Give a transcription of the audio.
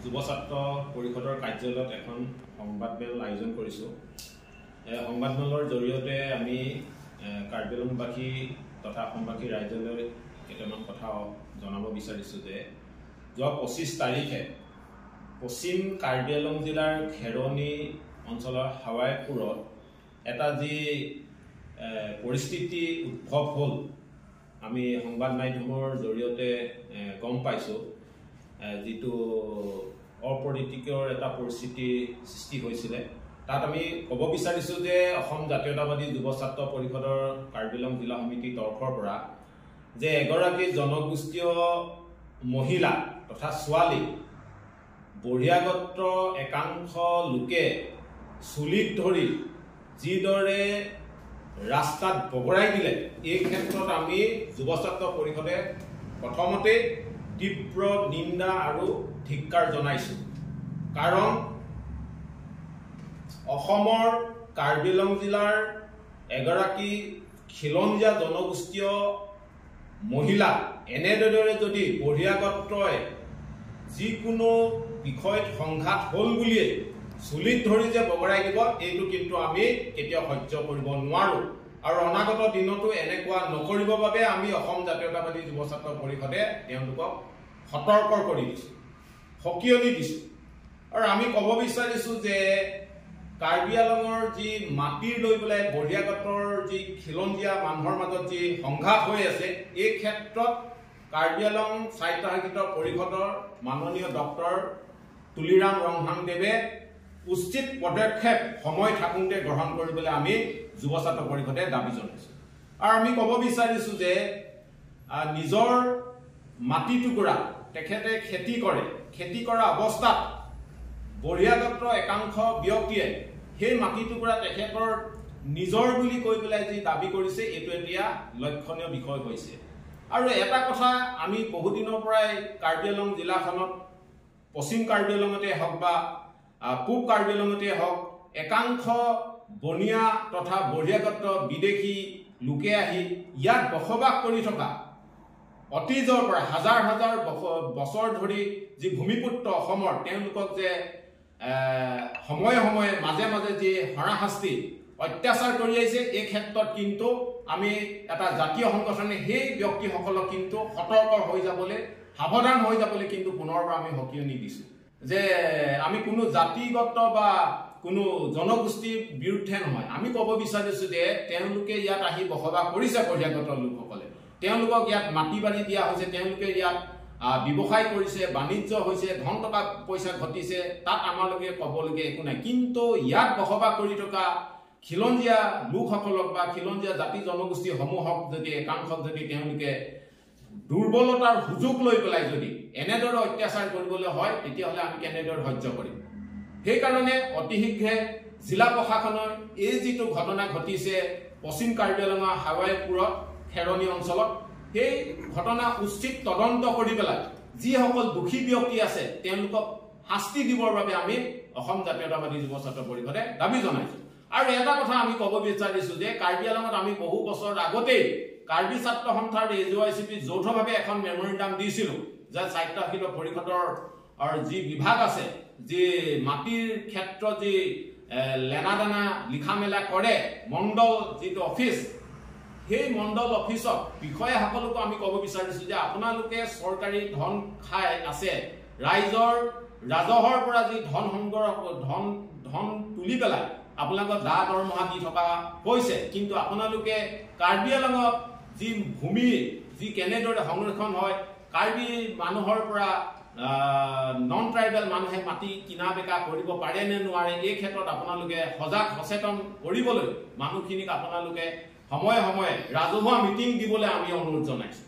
যুৱ ছাত্ৰ পৰিষদৰ কাৰ্যালয়ত এখন সংবাদমেল আয়োজন কৰিছোঁ। সংবাদমেলৰ জৰিয়তে আমি কাৰ্বি আংলংবাসী তথা অসমবাসী ৰাইজলৈ কেইটামান কথা জনাব বিচাৰিছোঁ যে যোৱা 25 তাৰিখে পশ্চিম কাৰ্বি আংলং জিলাৰ খেৰণি অঞ্চলৰ হাৱাইপুৰত এটা যি পৰিস্থিতি উদ্ভৱ হ'ল, আমি সংবাদ মাধ্যমৰ জৰিয়তে গম পাইছোঁ, যিটো অপ্ৰীতিকৰ এটা পৰিস্থিতি সৃষ্টি হৈছিলে। তাত আমি ক'ব বিচাৰিছোঁ যে অসম জাতীয়তাবাদী যুৱ ছাত্ৰ পৰিষদৰ কাৰ্বি আংলং জিলা সমিতিৰ তৰফৰ পৰা যে এগৰাকী জনগোষ্ঠীয় মহিলা তথা ছোৱালী বহিৰাগত একাংশ লোকে চুলিত ধৰি যিদৰে ৰাস্তাত বগৰাই দিলে, এই ক্ষেত্ৰত আমি যুৱ ছাত্ৰ পৰিষদে প্ৰথমতে তীব্ৰ নিন্দা আৰু ধিক্কাৰ জনাইছোঁ। কাৰণ অসমৰ কাৰ্বি আংলং জিলাৰ এগৰাকী খিলঞ্জীয়া জনগোষ্ঠীয় মহিলা এনেদৰে যদি বহিৰাগতই যিকোনো বিষয়ত সংঘাত হ'ল বুলিয়ে চুলিত ধৰি যে বগৰাই দিব, এইটো কিন্তু আমি কেতিয়াও সহ্য কৰিব নোৱাৰোঁ। আৰু অনাগত দিনতো এনেকুৱা নকৰিবৰ বাবে আমি অসম জাতীয়তাবাদী যুৱ ছাত্ৰ পৰিষদে তেওঁলোকক সতৰ্ক কৰি দিছোঁ, সকিয়নি দিছোঁ। আৰু আমি ক'ব বিচাৰিছোঁ যে কাৰ্বি আংলঙৰ যি মাটিৰ লৈ পেলাই বহিৰাগতৰ যি খিলঞ্জীয়া মানুহৰ মাজত যি সংঘাত হৈ আছে, এই ক্ষেত্ৰত কাৰ্বি আংলং স্বায়ত্তশাসিত পৰিষদৰ মাননীয় ডক্টৰ তুলিৰাম ৰংহাংদেৱে উচিত পদক্ষেপ সময় থাকোঁতে গ্ৰহণ কৰিবলৈ আমি যুৱ ছাত্ৰ পৰিষদে দাবী জনাইছোঁ। আৰু আমি ক'ব বিচাৰিছোঁ যে নিজৰ মাটি টুকুৰা তেখেতে খেতি কৰে, খেতি কৰা অৱস্থাত বহিৰাগত একাংশ ব্যক্তিয়ে সেই মাটি টুকুৰা তেখেতৰ নিজৰ বুলি কৈ পেলাই যি দাবী কৰিছে, এইটো এতিয়া লক্ষণীয় বিষয় হৈছে। আৰু এটা কথা আমি বহুদিনৰ পৰাই কাৰ্বি আংলং জিলাখনত, পশ্চিম কাৰ্বি আংলঙতে হওক বা পূব কাৰ্বি আংলঙতে হওক, একাংশ বনিয়া তথা বহিৰাগত বিদেশী লোকে আহি ইয়াত বসবাস কৰি থকা অতীজৰ পৰা হাজাৰ হাজাৰ বছৰ ধৰি যি ভূমিপুত্ৰ অসমৰ, তেওঁলোকক যে সময়ে সময়ে মাজে মাজে যি হাৰাশাস্তি অত্যাচাৰ কৰি আহিছে, এই ক্ষেত্ৰত কিন্তু আমি এটা জাতীয় সংগঠনে সেই ব্যক্তিসকলক কিন্তু সতৰ্ক হৈ যাবলৈ, সাৱধান হৈ যাবলৈ কিন্তু পুনৰবাৰ আমি সকিয়নি দিছোঁ যে আমি কোনো জাতিগত বা কোনো জনগোষ্ঠীৰ বিৰুদ্ধে নহয়। আমি ক'ব বিচাৰিছোঁ যে তেওঁলোকে ইয়াত আহি বসবাস কৰিছে, বহিৰাগত লোকসকলে, তেওঁলোকক ইয়াত মাটি বাৰী দিয়া হৈছে, তেওঁলোকে ইয়াত ব্যৱসায় কৰিছে, বাণিজ্য হৈছে, ধন টকা পইচা ঘটিছে, তাত আমালোকে ক'বলগীয়া একো নাই। কিন্তু ইয়াত বসবাস কৰি থকা খিলঞ্জীয়া লোকসকলক বা খিলঞ্জীয়া জাতি জনগোষ্ঠীসমূহক যদি একাংশক যদি তেওঁলোকে দুৰ্বলতাৰ সুযোগ লৈ পেলাই যদি এনেদৰে অত্যাচাৰ কৰিবলৈ হয়, তেতিয়াহ'লে আমি কেনেদৰে সহ্য কৰিম? সেইকাৰণে অতি শীঘ্ৰে জিলা প্ৰশাসনৰ এই যিটো ঘটনা ঘটিছে পশ্চিম কাৰ্বি আংলঙৰ হাৱাইপুৰত খেৰণি অঞ্চলত, সেই ঘটনা উচিত তদন্ত কৰি পেলাই যিসকল দোষী ব্যক্তি আছে তেওঁলোকক শাস্তি দিবৰ বাবে আমি অসম জাতীয়তাবাদী যুৱ ছাত্ৰ পৰিষদে দাবী জনাইছোঁ। আৰু এটা কথা আমি ক'ব বিচাৰিছোঁ যে কাৰ্বি আংলঙত আমি বহু বছৰ আগতেই কাৰ্বি ছাত্ৰ সন্থাৰ AJYCP যৌথভাৱে এখন মেমৰেণ্ডাম দিছিলোঁ যে স্বায়ত্তশাসিত পৰিষদৰ যি বিভাগ আছে, যি মাটিৰ ক্ষেত্ৰত যি লেনা দানা লিখা মেলা কৰে মণ্ডল যিটো অফিচ, সেই মণ্ডল অফিচত বিষয়াসকলকো আমি ক'ব বিচাৰিছোঁ যে আপোনালোকে চৰকাৰী ধন খাই আছে, ৰাইজৰ ৰাজহৰ পৰা যি ধন সংগ্ৰহ ধন ধন তুলি পেলাই আপোনালোকৰ দা দৰমহা দি থকা হৈছে, কিন্তু আপোনালোকে কাৰ্বি আংলঙত যি ভূমি যি কেনেদৰে সংৰক্ষণ হয়, কাৰ্বি মানুহৰ পৰা নন ট্ৰাইবেল মানুহে মাটি কিনা বেকা কৰিব পাৰে নে নোৱাৰে, এই ক্ষেত্ৰত আপোনালোকে সজাগ সচেতন কৰিবলৈ মানুহখিনিক আপোনালোকে সময়ে সময়ে ৰাজহুৱা মিটিং দিবলৈ আমি অনুৰোধ জনাইছোঁ।